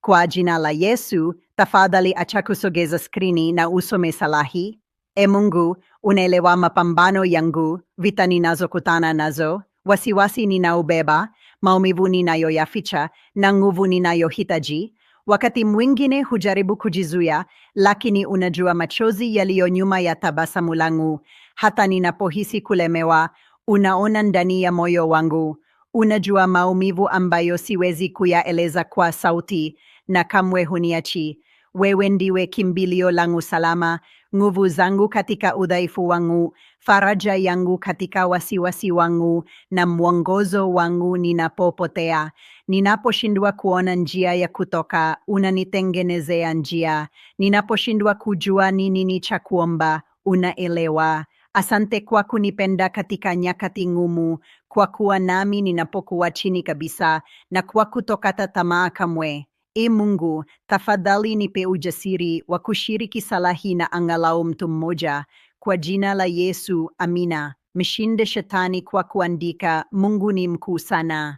Kwa jina la Yesu, tafadhali acha kusogeza skrini na usome sala hii. E Mungu, unaelewa mapambano yangu, vita ninazokutana nazo, wasiwasi ninaobeba, maumivu ninayoyaficha na nguvu ninayohitaji. Wakati mwingine hujaribu kujizuia, lakini unajua machozi yaliyo nyuma ya tabasamu langu. Hata ninapohisi kulemewa, unaona ndani ya moyo wangu. Unajua maumivu ambayo siwezi kuyaeleza kwa sauti, na kamwe huniachi. Wewe ndiwe kimbilio langu salama, nguvu zangu katika udhaifu wangu, faraja yangu katika wasiwasi wangu, na mwongozo wangu ninapopotea. Ninaposhindwa kuona njia ya kutoka, unanitengenezea njia. Ninaposhindwa kujua ni nini cha kuomba, unaelewa. Asante kwa kunipenda katika nyakati ngumu, kwa kuwa nami ninapokuwa chini kabisa, na kwa kutokata tamaa kamwe. E Mungu, tafadhali nipe ujasiri wa kushiriki sala hii na angalau mtu mmoja. Kwa jina la Yesu, amina. Mshinde shetani kwa kuandika, Mungu ni mkuu sana.